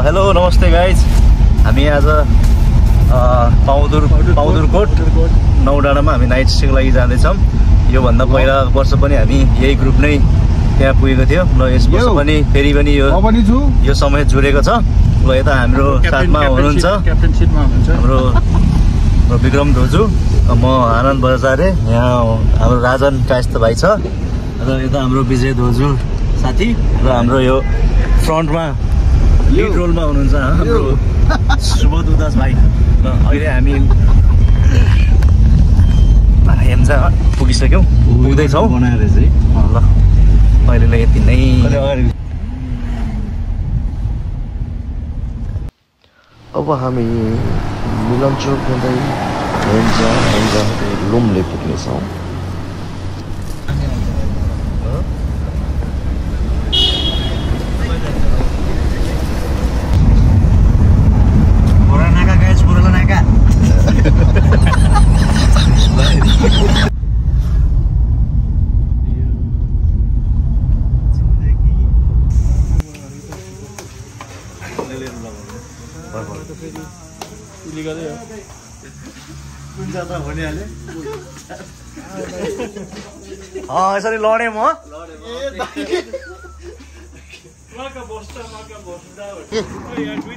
Hello नमस्ते guys हामी आज पाउदुरकोट नौडाँडामा हामी नाइट स्टेको लागि जाँदैछौँ। योभन्दा पहिला वर्ष पनि हामी यही ग्रुप नै त्यहाँ पुगेको थियो। ल यस वर्ष पनि फेरि पनि यो समय जुरेको छ। ल यता हाम्रो साथमा हुनुहुन्छ हाम्रो विक्रम धोजु, म आनन्द बजारे, यहाँ हाम्रो राजन कायस्थ भाइ छ र यता हाम्रो विजय धोजु साथी र हाम्रो यो फ्रन्टमा लिड रोलमा हुनुहुन्छ हाम्रो सुबोध उदास भाइ। र अहिले हामी हेम्जा पुगिसक्यौँ, पुग्दैछौँ बनाएर चाहिँ। ल अहिले यति नै। अब हामी मिलनचोक हुँदै हेम्जा लुम्ले पुग्नेछौँ। यसरी लडेँ म।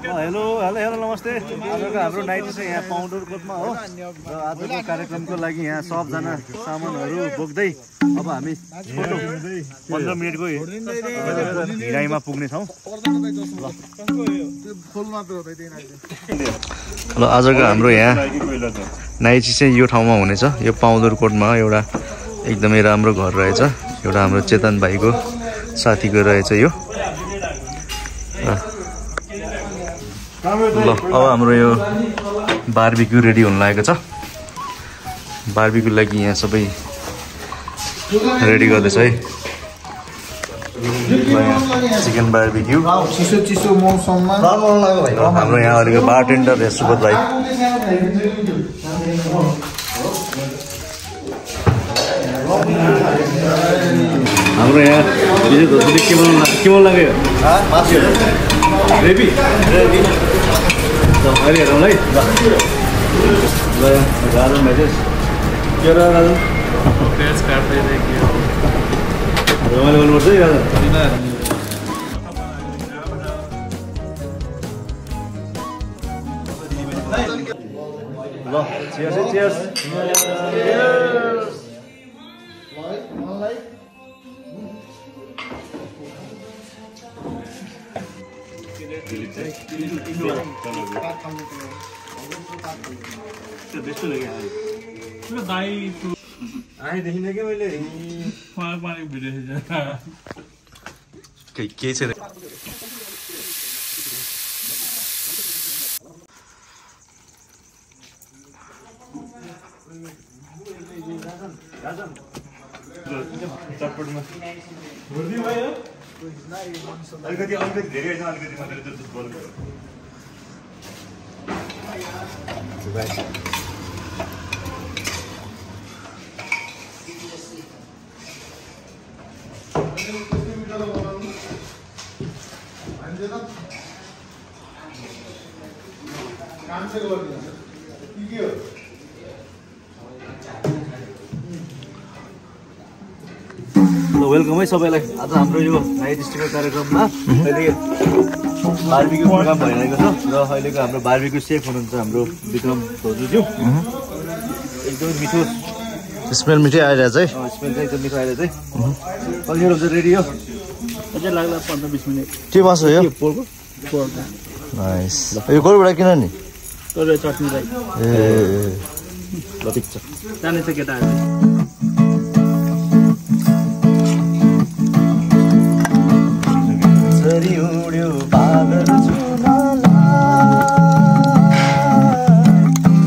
हेलो हेलो हेलो नमस्ते। आजको हाम्रो नाइट चाहिँ यहाँ पाउदुरकोटमा हो र आजको कार्यक्रमको लागि यहाँ सबजना सामानहरू बोक्दै अब हामी 15 मिनटको हिँडाइमा पुग्नेछौँ। ल आजको हाम्रो यहाँ नाइट चाहिँ यो ठाउँमा हुनेछ। यो पाउदुरकोटमा एउटा एकदमै राम्रो घर रहेछ। एउटा हाम्रो चेतन भाइको साथीको रहेछ यो। ल अब हाम्रो यो बारबिक्यू रेडी हुन लागेको छ। बारबिक्यू लागि यहाँ सबै रेडी गर्दैछ है। चिकन बारबिक्यू चिसो मौसममा हाम्रो यहाँ अहिलेको बारटेन्डर सुबोध भाइ। हाम्रो यहाँ के मन लाग्यो रेबी अहिले हेरौँ है। ल राजन भाइ चाहिँ के र राजन रमाइलो गर्नुपर्छ है राजन। ल चियर्स है चियर्स। आएदेखि क्या मैले केही छैन। चटपटमा अलिकति धेरै होइन, अलिकति मात्रै वेलकम है सबैलाई। आज हाम्रो यो नाइट स्टेको कार्यक्रममा अहिले बारबिक्यू प्रोग्राम भइरहेको छ र अहिलेको हाम्रो बारबिक्यू सेफ हुनुहुन्छ हाम्रो विक्रम धोजुज्यू। एकदमै मिठो स्मेल मिठै आइरहेछ है। स्मेल चाहिँ एकदम मिठो आइरहेछ है। कतिखेर हुन्छ रेडी हो? अझै लाग्ला 15-20 मिनट। के मासु हो यो? पोर्क। नाइस। यो कोहीबाट किन नि? चट्नीलाई। ए ल ठिक छ। जाने छ केटाहरु। चरी उड्यो बादल जुनलाई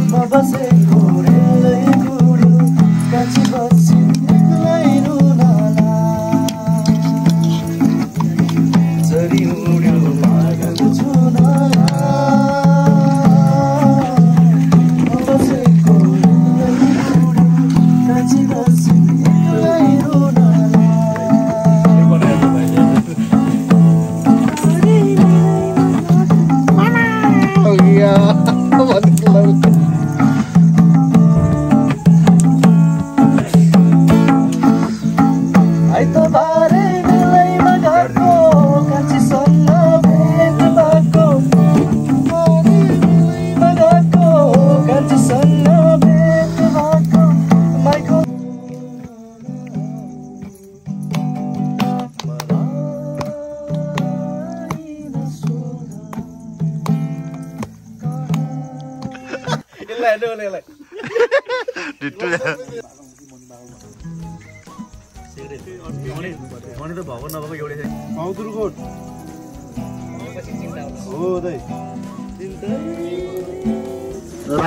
म बसेको रेलै उड्यो कान्छी बसी एक्लै रुनलाई चरी उड्यो बादल जुनलाई म बसेको रेलै उड्यो कान्छी बसी एक्लै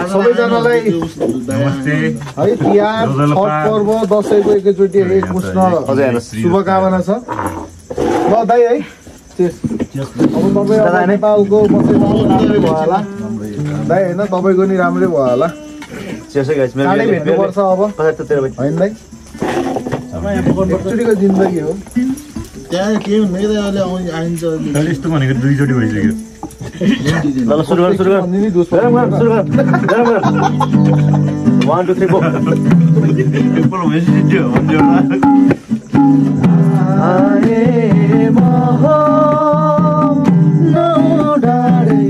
सबैजनालाई नमस्ते है तिहार छठ पर्व दसैँको एकैचोटि शुभकामना छ ल दाइ है अब तपाईँ नेपालको बसेको राम्रै भयो होला दाइ होइन तपाईँको नि राम्रै भयो होला चाँडै भेट्नुपर्छ अब होइन दाइ एकचोटिको जिन्दगी हो त्यहाँ के हुँदैन अहिले आइन्छ यस्तो भनेको दुईचोटि भइसक्यो ल सुरु गर गरम गर 1 2 3 4 एकपल्ट भइसक्यो आए महो नौडाडे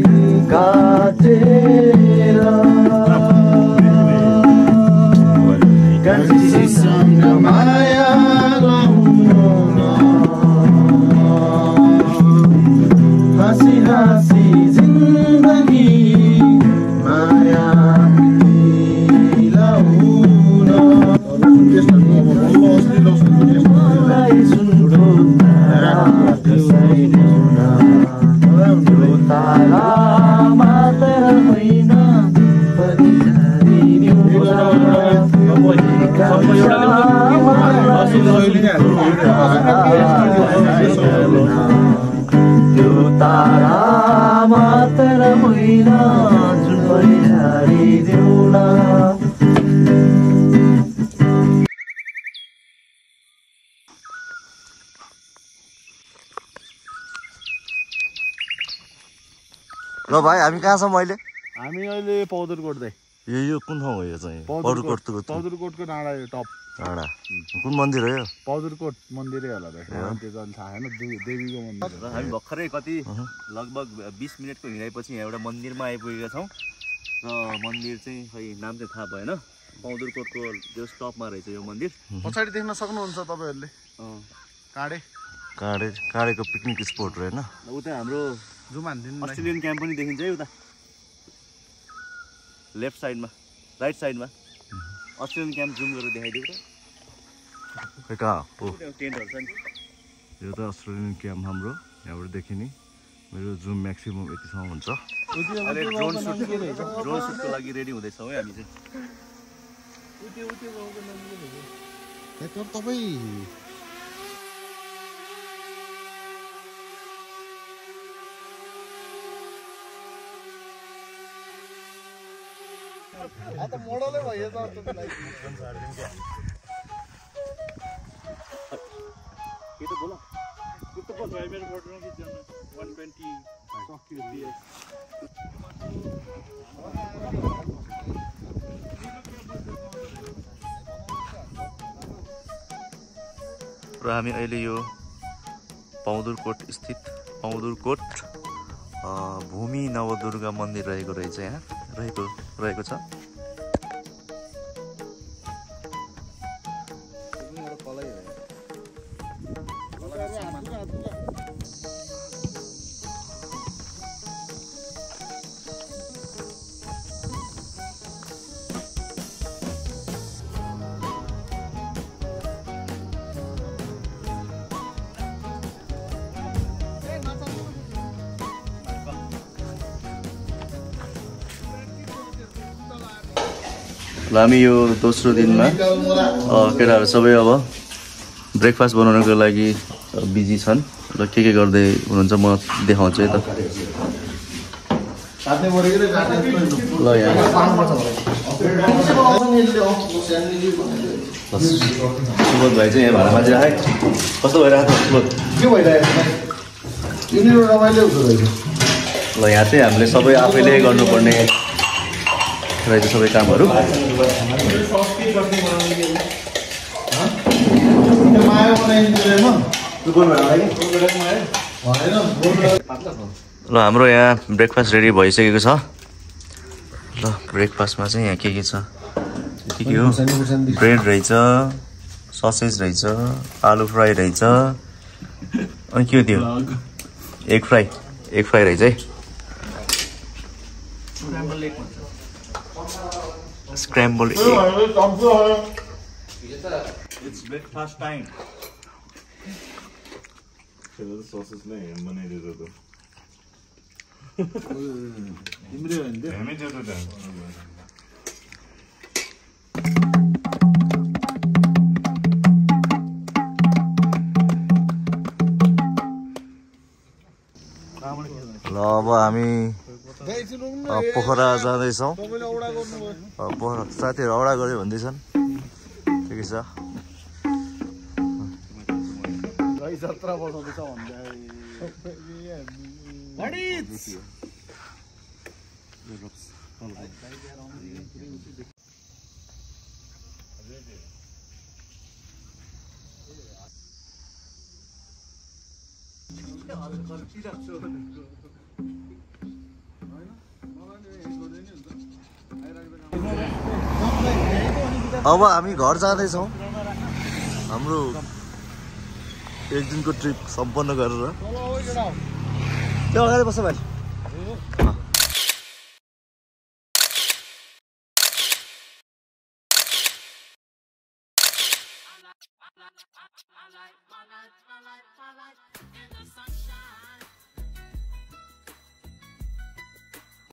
काटेर कान्छीसँग माया हाँसी हाँसी जिन्दगी माया मिलाउन तारा मात्र होइन त्यो तारा मात्र होइन जुन परिहारिदेऊ न ल भाइ हामी कहाँ छौँ अहिले हामी अहिले पौदुरकोट दाइ यो कुन ठाउँ हो यो चाहिँ पौदुरकोटको डाँडा यो टप डाँडा कुन मन्दिर हो यो पौदुरकोट मन्दिरै होला दाइ त्यो चाहिँ थाहा छैन देवीको मन्दिर हामी भर्खरै कति लगभग 20 मिनटको हिँडाइपछि यहाँ एउटा मन्दिरमा आइपुगेका छौँ र मन्दिर चाहिँ खै नाम चाहिँ थाहा भएन पौदुरकोटको जो टपमा रहेछ यो मन्दिर पछाडि देख्न सक्नुहुन्छ तपाईँहरूले काँडेको पिकनिक स्पोट हो होइन उता हाम्रो अस्ट्रेलियन क्याम्प पनि देखिन्छ है उता लेफ्ट साइडमा राइट साइडमा अस्ट्रेलियन क्याम्प जुम गरेर देखाइदियो त खै कहाँ हो टेन्टहरू छ नि यो त अस्ट्रेलियन क्याम्प हाम्रो यहाँबाट देखिने मेरो जुम म्याक्सिमम यतिसम्म हुन्छ अहिले ड्रोन सुटको लागि रेडी हुँदैछौँ है हामी चाहिँ तपाईँ मोडलै भयो त ये तो बोला तो प्राइवेट मोटर की 120 PS र हामी अहिले यो पौदुरकोट स्थित पौदुरकोट भूमि नवदुर्गा मन्दिर रहेको रहेछ यहाँ रहेको छ ल हामी यो दोस्रो दिनमा केटाहरू सबै अब ब्रेकफास्ट बनाउनको लागि बिजी छन् र के गर्दै हुनुहुन्छ म देखाउँछु है त ल यहाँ सुबोध भाइ चाहिँ यहाँ भाडा मान्छे है कस्तो भइरहेको छ सुबोध के भइरहेको यिनीहरू रमाइलो हुँदो रहेछ ल यहाँ चाहिँ हामीले सबै आफैले गर्नुपर्ने रहेछ सबै कामहरू ल हाम्रो यहाँ ब्रेकफास्ट रेडी भइसकेको छ ल ब्रेकफास्टमा चाहिँ यहाँ के छ के हो ब्रेड रहेछ ससेज रहेछ आलु फ्राई रहेछ अनि के हो त्यो एग फ्राई रहेछ है scramble egg It's breakfast time. Chalo sauces le ham बनाइदिएको त तिम्रो हैन हामी जस्तो त ल अब हामी पोखरा जाँदैछौँ पोखरा साथीहरू औडा गऱ्यो भन्दैछन् ठिकै छ अब हामी घर जाँदैछौँ हाम्रो एक दिनको ट्रिप सम्पन्न गरेर त्यो अगाडि बस्छ भाइ in the sunshine.